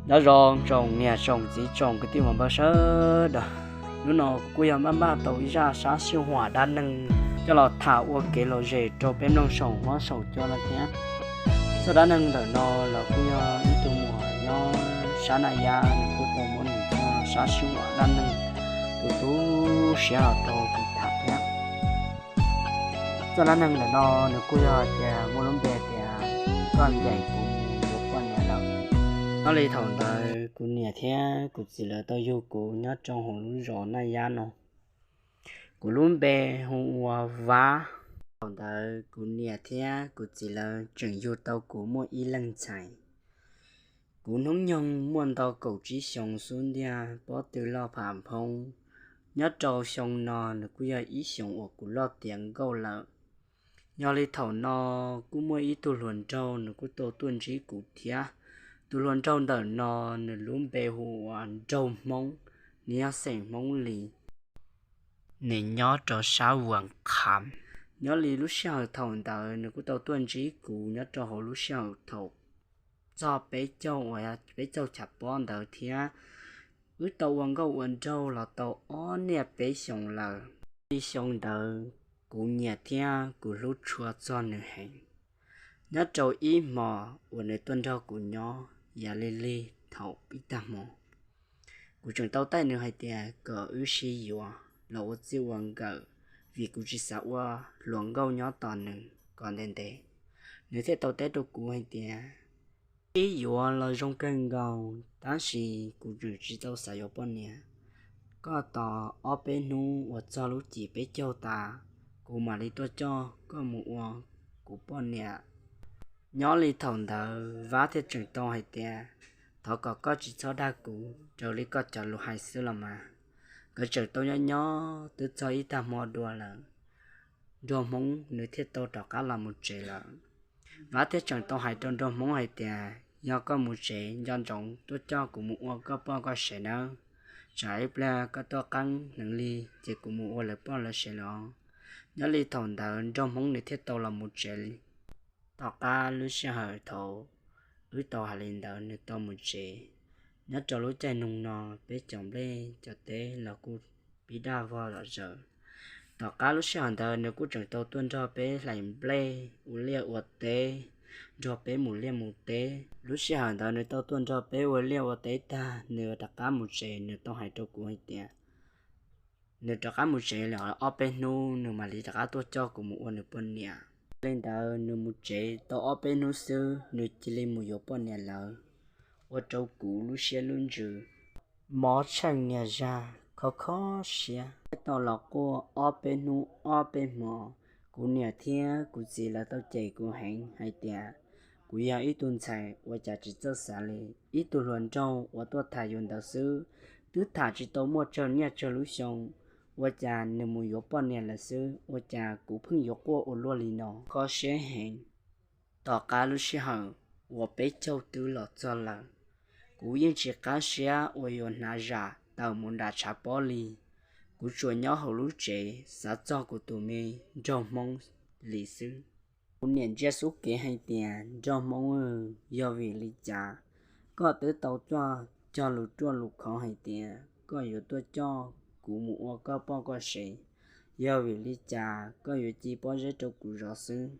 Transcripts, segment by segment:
Nyob zoo tsoom niam tsoom txiv tsoom kwv tij muam npawg sawv daws. Hnub no kuj yog maj maj tau ib zaj sab sij huam dab neeg coj los tham ua kev lom zem rau peb mloog saum huab saum cua no thiab. Txoj dab neeg ntawm no los kuj yog ib tug muam nyob sab Naj Yab, nws kuj tau muab nws txoj sab sij huam dab neeg tu tu siab los rau kuv tham thiab. Txoj dab neeg ntawm no nws kuj yog tias muaj lub npe tias koj ncaim kuv mus yuav poj niam lawm. Nyob li thaum ntawd kuv niam thiab kuv txiv lawv tau yug kuv nyob rau hauv lub zos Naj Yab no. Kuv lub npe hu ua Vab. Thaum ntawd kuv niam thiab kuv txiv lawv tseem yug tau kuv muaj ib leeg ntxhais. Kuv hnub nyoog muaj ntau kaum tsib xyoos xub ntiag pob tw loj pham phoob. Nyob rau xyoo no nws kuj yog ib xyoos uas kuv loj tiav nkauj lawm. Yog li thaum no kuj muaj ib tug hluas nraug nws kuj tau tuaj ntsib kuv thiab. Tus hluas nraug ntawm no nws lub npe hu ua Nraug Hmoob, nws yog xeem Hmoob Lis, nws nyob rau sab Vas Qham. Nyob li lub sij hawm thaum ntawd nws kuj tau tuaj ntsib kuv nyob rau hauv lub sij hawm thaum txog peb caug uas peb caug chav pob ntawd thiab. Wb tau ua nkauj ua nraug los tau ob niaj peb xyoos lawm. Li xyoo ntawd kuv nyiam thiab kuv hlub tshua txog nws heev. Nyob rau ib hmo uas nws tuaj nrog kuv nyob yam li lig thaum ib tag hmo, kuv tseem tau taij nws hais tias kom wb sib yuav los ua txij ua nkawm, vim kuv tsis xav ua hluas nkauj nyob tos nws kom ntev ntev. Nws thiaj tau teb rau kuv hais tias, sib yuav los zoo kawg nkaus, tab sis kuv tseem tsis tau xav yuav poj niam. Koj tos ob peb hnub uas txog lub cim peb caug tas, kuv mam li tuaj coj koj mus ua kuv poj niam. Nyob li thaum ntawd Vab thiaj tseem tau hais tias, thov kom koj tsis txhob dag kuv, raws li koj cov lus hais xwb los mas. Nkawd tseem tau nyob nyob twb txog ib tag hmo dua lawm, Nraug Hmoob nws thiaj tau rov qab los mus tsev lawm. Vab thiaj tseem tau hais rau Nraug Hmoob hais tias, yog koj mus tsev nco ntsoov tuaj coj kuv mus ua koj poj koj sev nawb, tsam ib pliag koj tuaj qeeb hneev li ces kuv mus ua lawv poj lawv sev los. Nyob li thaum ntawd Nraug Hmoob nws thiaj tau los mus tsev li. Tom qab lub sij hawm thaum wb tau hais li ntawd nws tau mus tsev. Nyob rau lub caij nug no peb cov nplej cov teb los kuj pib daj vog zom zaws. Tom qab lub sij hawm ntawd nws kuj tseem tau tuaj nrog peb hlais nplej ua liaj ua teb, nrog peb mus liaj mus teb. Lub sij hawm ntawd nws tau tuaj nrog peb ua liaj ua teb tag nws rov qab mus tsev, nws tau hais rau kuv hais tias nws rov qab mus tsev li ob peb hnub nws mam li rov qab tuaj coj kuv mus ua nws poj niam. Li ntawd nws mus tsev tau ob peb hnub xwb nws cia li mus yuav poj niam lawm, ua rau kuv lub siab lub ntsws mob tsheej niag zag khov kho siab. Tau los quaj ob peb hnub ob peb hmo, kuv niam thiab kuv txiv lawv tau cem kuv heev hais tias kuv yog ib tug ntxhais ua cas tsis txawj xav li. Ib tug hluas nraug uas tuaj tham yus ntawd xwb twb tham tsis tau muaj tsawg niaj tsawg lub xyoo, ua cas nws mus yuav poj niam lawm xwb, ua cas kuv pheej yuav quaj ua luaj li no, kho siab heev. Tom qab lub sij hawm uas peb caug twb los txog lawm, kuv yeej tsis qab siab uas yuav hnav zam tawm mus nram tshav pob li. Kuv tsuas nyob hauv lub tsev xav txog kuv tus me Nraug Hmoob li xwb. Kuv niam ntsia xub kev hais tias, Nraug Hmoob, yog vim li cas koj twb tau tuaj cog lus ruaj lus khov hais tias koj yuav tuaj coj kuv mus ua koj poj koj sev? Yog vim li cas koj yuav ci pob zeb rau kuv zov xwb?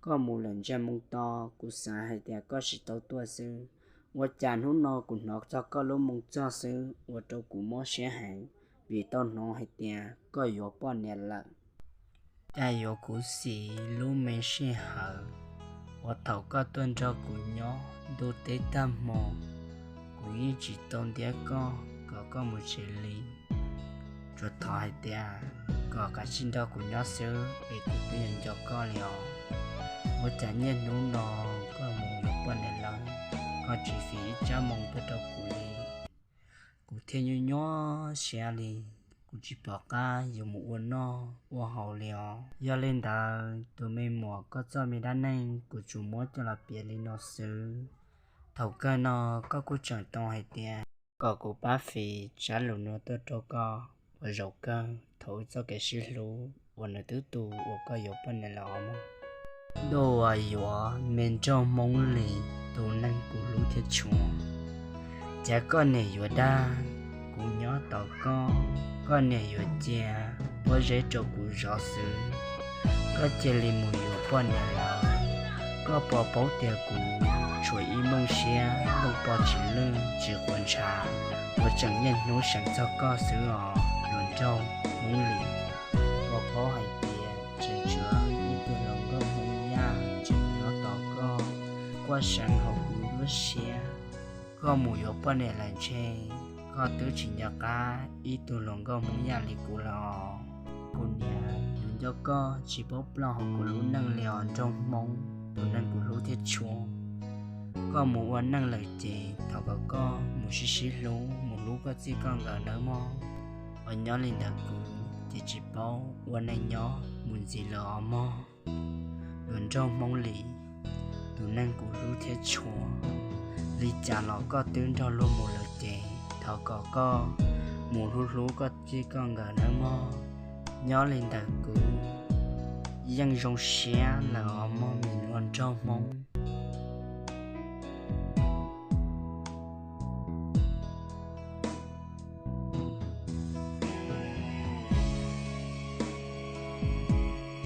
Koj mus lawm ntsaj moo to, kuv xav hais tias koj tsis tau tuaj xwb, ua cas hnub no kuv hnov txog koj lub moo txog xwb ua rau kuv mob siab heev, vim tau hnov hais tias koj yuav poj niam lawm. Cas yuav khuv xim lub me sij hawm uas thaum koj tuaj nrog kuv nyob ntuj teb tag hmo, kuv yeej tsis tau ntiab koj kom koj mus tsev li. Tsuas thov hais tias kom kav tsij nrog kuv nyob xwb es kuv twb yuav nco koj li os. Ua cas niaj hnub no koj mus yuav poj niam lawm, koj tsis fiv ib tsab moo tuaj rau kuv li. Kuv thiaj nyuaj nyuaj siab li, kuv tsis pom qab yuav mus ua noj ua haus li os. Yog li ntawd tus me muam, koj txoj me dab neeg kuv tsuas muab coj los piav li no xwb. Thaum kawg no koj kuj tseem tau hais tias kom kuv pab fiv tsab lus no tuaj rau koj ua zaum kawg thaum wb txoj kev sib hlub uas nws twb tu uas koj yuav poj niam lawm os mog. Dua yuav me Nraug Hmoob Lis, tus neeg kuv hlub thiab tshua. Cas koj niam yuav dag kuv nyob tos koj, koj niam yuav cia pob zeb rau kuv zov xwb. Koj cia li mus yuav poj niam lawm. Koj puas paub tias kuv tshuav ib nplooj siab nplooj pog tsis lwj tsis quav ntshav, uas tseem niaj hnub seev txog koj xwb os, hluas nraug Hmoob Lis. Koj paub hais tias tseem tshuav ib tug hluas nkauj Hmoob Yaj tseem nyob tos koj, quaj seev hauv kuv lub siab. Koj mus yuav poj niam lawm ntshe koj twb tsis nco qab ib tug hluas nkauj Hmoob Yaj li kuv los. Kuv niam, yus nco koj tsis paub ploj hauv kuv lub neej li os nraug Hmoob, tus neeg kuv hlub thiab tshua. Koj mus ua neej lawm ces thov kom koj mus sib sib hlub, mus hlub koj txij koj nkawm nawb mog. Uas nyob li ntawd kuv ces tsis paub ua neej nyob mus ntxiv lawm os mog. Hluas nraug Hmoob Lis, tus neeg kuv hlub thiab tshua, li cas los koj twb nrog luag mus lawm ces thov kom koj mus hlub hlub koj txij koj nkawm nawb mog. Nyob li ntawd kuv yeej zoo siab lawm os mog me hluas nraug Hmoob.